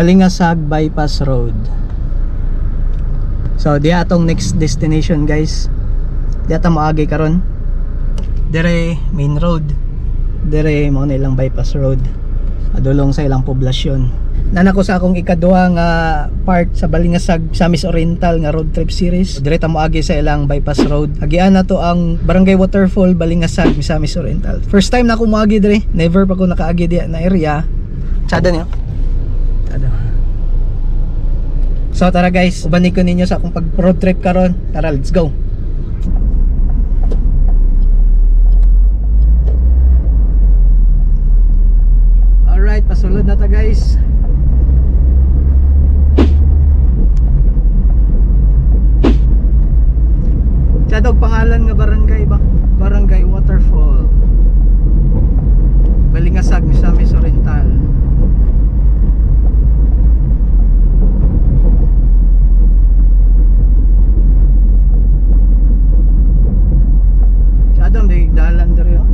Balingasag Bypass Road. So diha atong next destination, guys. Diha ta moagi karon. Dire main road. Dire mao na ilang bypass road. Adulong sa ilang poblasyon. Nana ko sa akong ikaduha nga part sa Balingasag, Misamis Oriental nga road trip series. Dire ta moagi sa ilang bypass road. Agian na to ang Barangay Waterfall, Balingasag, Misamis Oriental. First time na ako moagi dire. Never pa ko nakaagi diha na area. Tsada niyo. Tsada. So tara guys, ubanin ko ninyo sa akong pag road trip karon. Tara, let's go. Alright, pasulod na ta, guys. Tiyadog pangalan nga barangay ba? Barangay Waterfall. Balingasag, Misamis Oriental. Tiyadong di dalan diri oh.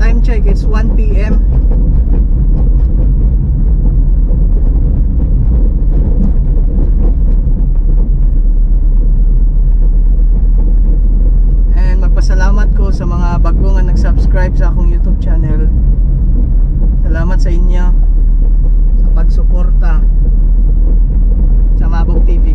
Time check, it's 1 p.m. And magpasalamat ko sa mga bago nga nag-subscribe sa akong YouTube channel. Salamat sa inyo sa pagsuporta sa Mabog TV.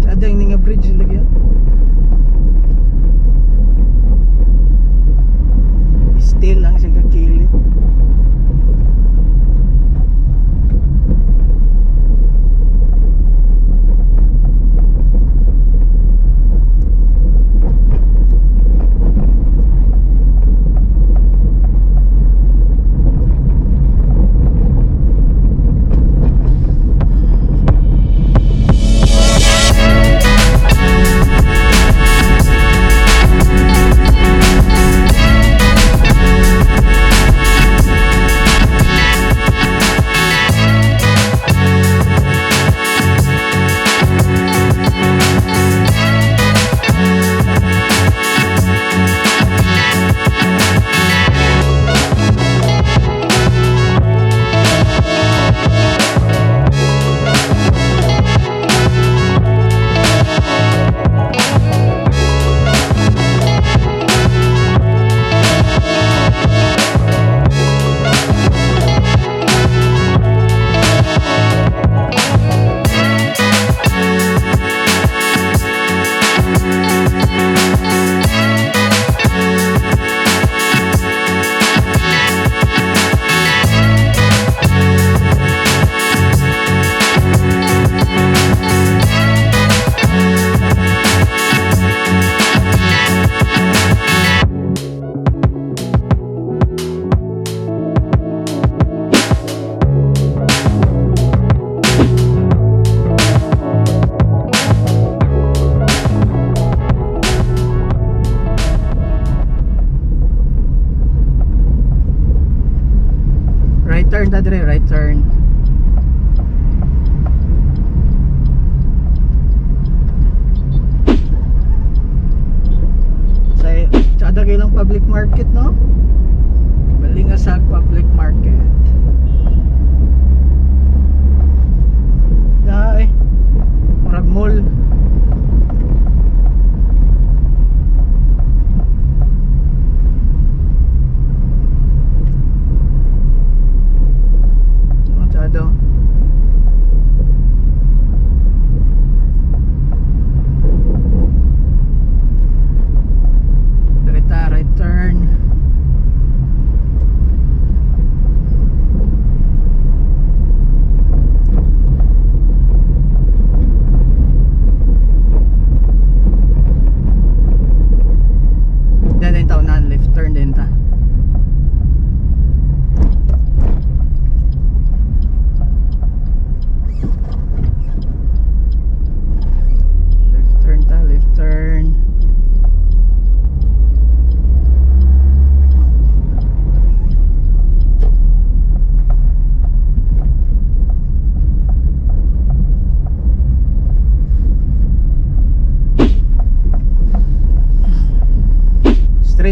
Tsada yung nga bridge lagi ah. Still lang siya kakilit. Right turn ta dire, right turn. Sa tsada kay lang public market, no? Balingasag Public Market. Dai. Murag mall.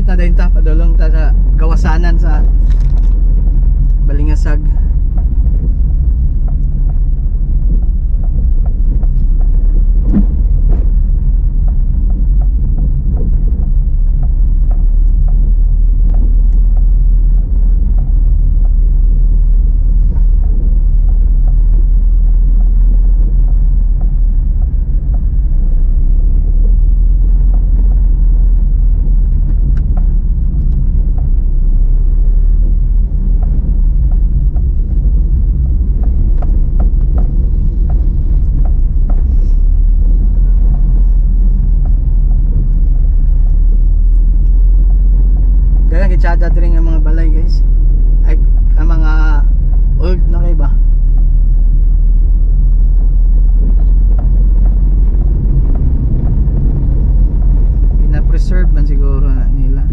Straight na din ta, padulong ta sa gawasanan sa Balingasag. Kaya kitsada diri nga mga balay, guys. Ay, ang mga old na kay ba? Ina-preserve man siguro na nila.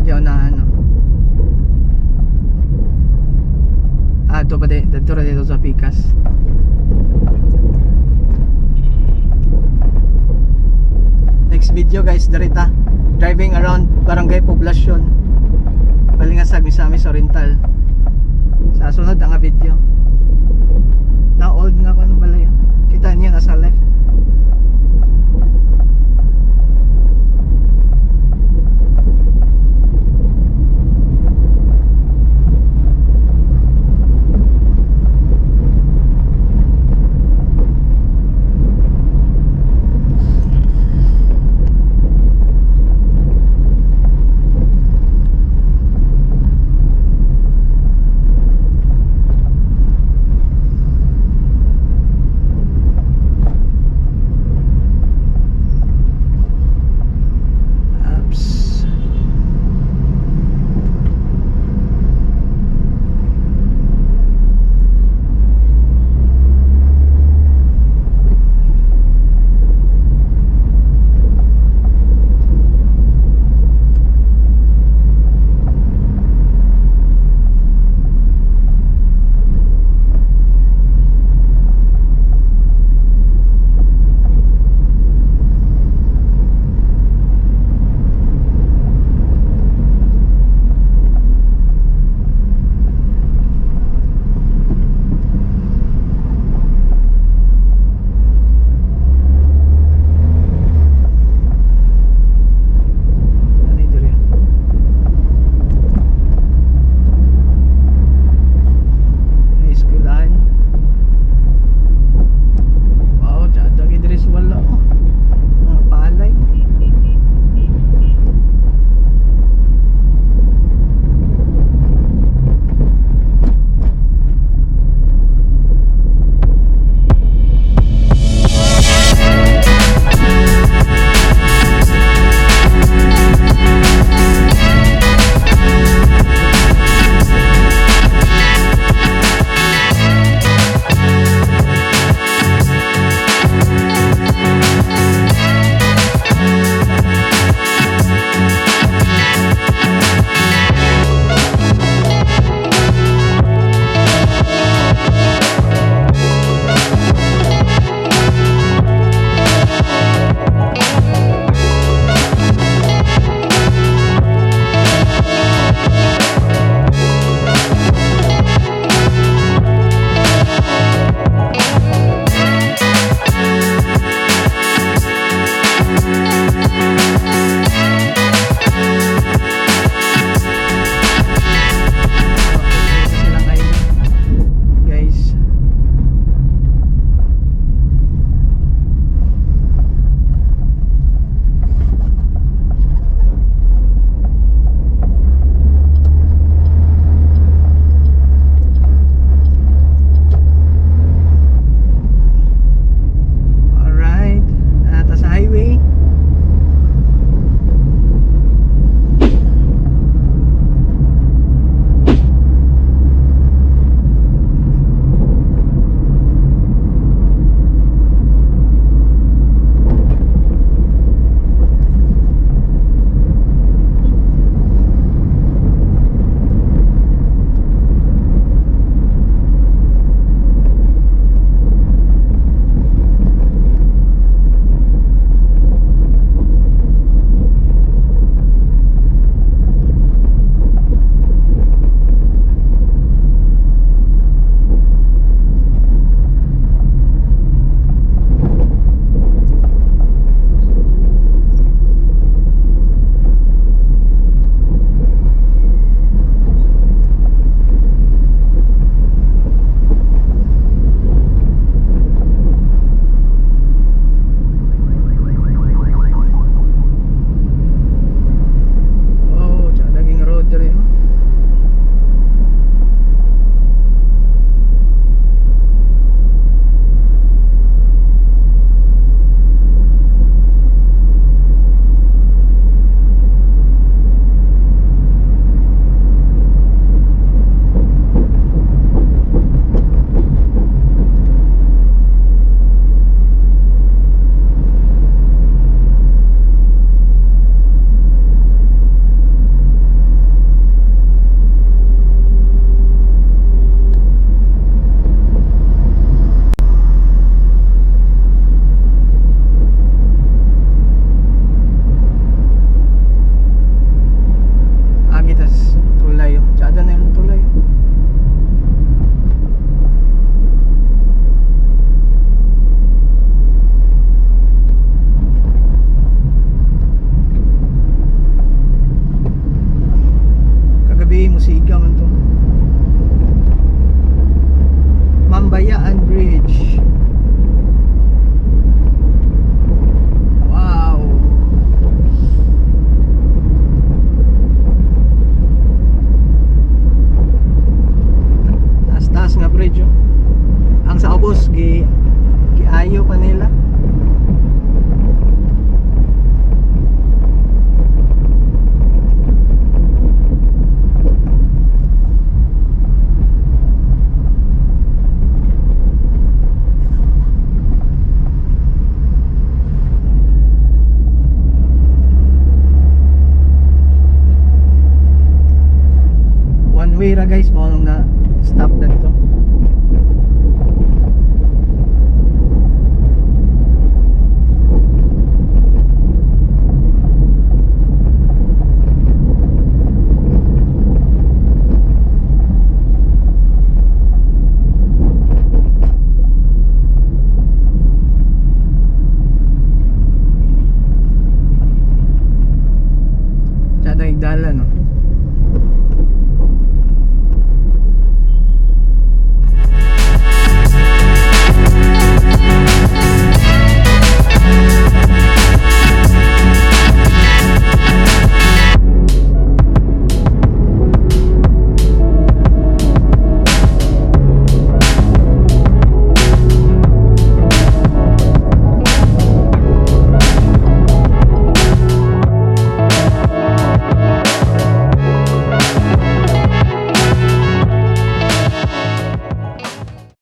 Adyo na ano. Ah, ito pa di, dito ra dito sa Pikas. Next video, guys, darita. Driving around Barangay Poblacion, Balingasag, Misamis Oriental. Sa sunod ang video. Na old nga.